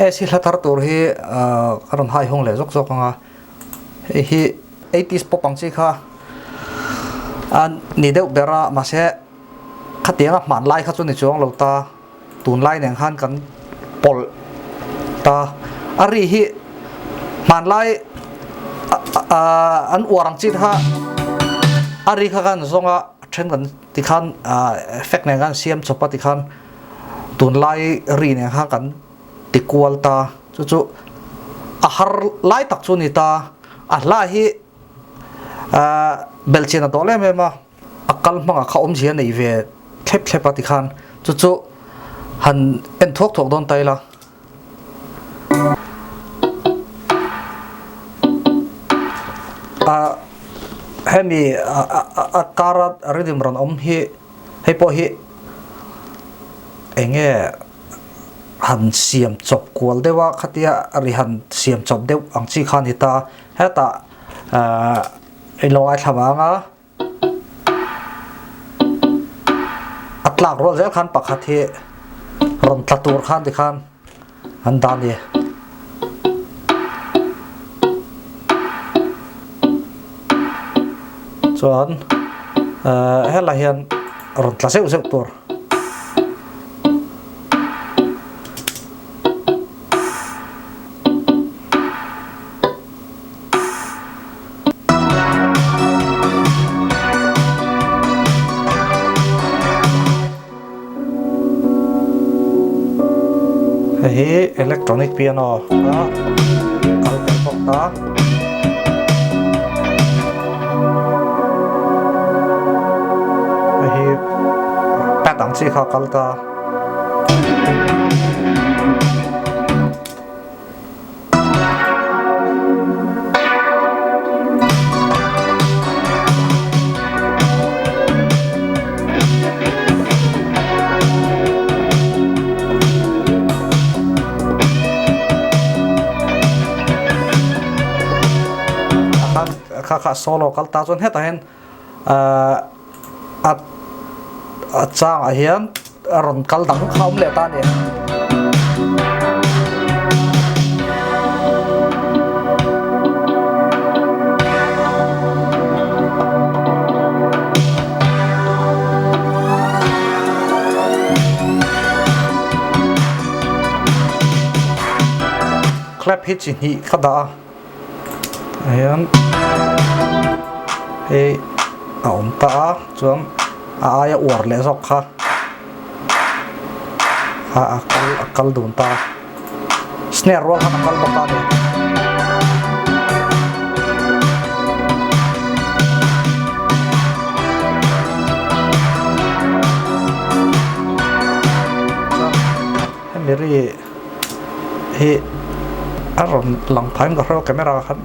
AC hla thar tur hi ka rawn hai hawng leh zawk zawk ang a, hei hi eighties pop ang chi kha a ni deuh ber a mahse khatianga hmanlai kha chu ni chuang lo ta tunlai nen khan kan pawlh ta a ri hi hmanlai an uar ang chi kha a ri kha kan zawng a then kan tikhan effect nen khan siam chawp a tikhan tunlai ri nen khan kan ti kual ta chu chu a har lai tak chu ni ta a hla hi belhchian a dawl em em a a kal hmangah kha awmzia nei ve thlep thlep a tikhan chu chu han en thuak thuak dawn ta ila. A hemi a kara rhythm rawn awm hi hei pawh hi eng nge han siam chawp kual deuh a khatia ri han siam chawp deuh ang chi kha a ni ta hetah ahh ilo ngaithla vang a. A tlak rual zel khan pakhat hi rawn tla tur khan tikhan an dah a ni. Chuan eh helai hian rawn tla zeuh zeuh tur. Hei hi electronic piano a kal tel bawk ta. Hei hi pad ang chi kha a kal ta. Kha kha solo kal ta chuan hetah hian a a changah hian a rawn kal dang kha a awm leh ta a ni. Clap hi chi hnih ka dah a. Tah hian hei a awm ta a chuan a aia uar leh zawk kha a a kal a kal dun ta a snare rual khan a kal bawk a ni. Chuan hemi ri. Hi a rawn lang phai ka hre camera khan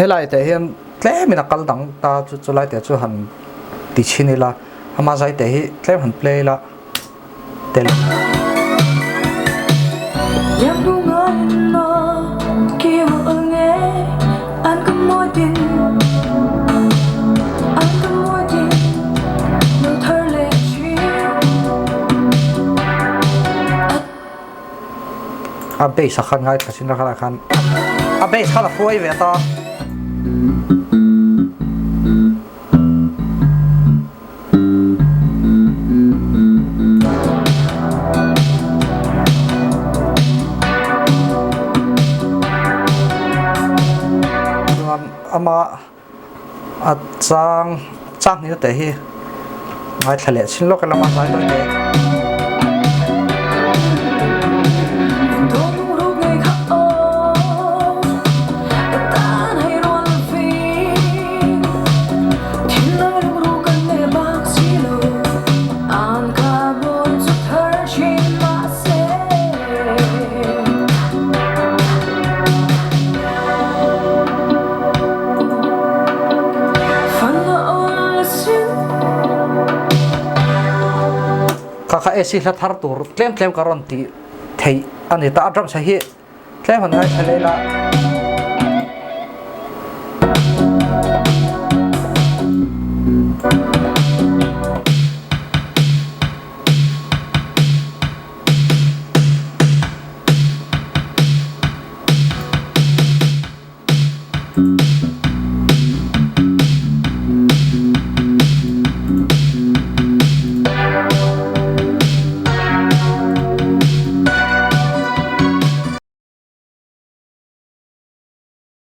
helai te hian tlem in a kal dang ta chu chulai te chu han ti chhin ila ama zai te hi tlem han play ila tel. A bass a khan ngaithla sin a khan a bass khan a hruai ve ta. Chuan ama a chang chang hnih na te hi ngaithla leh chin lawk ila zai dawn teh. Kha kha AC hla thar tur tlem tlem ka rawn tih theih a ni ta a drums hi tlem han ngaithla leh ila.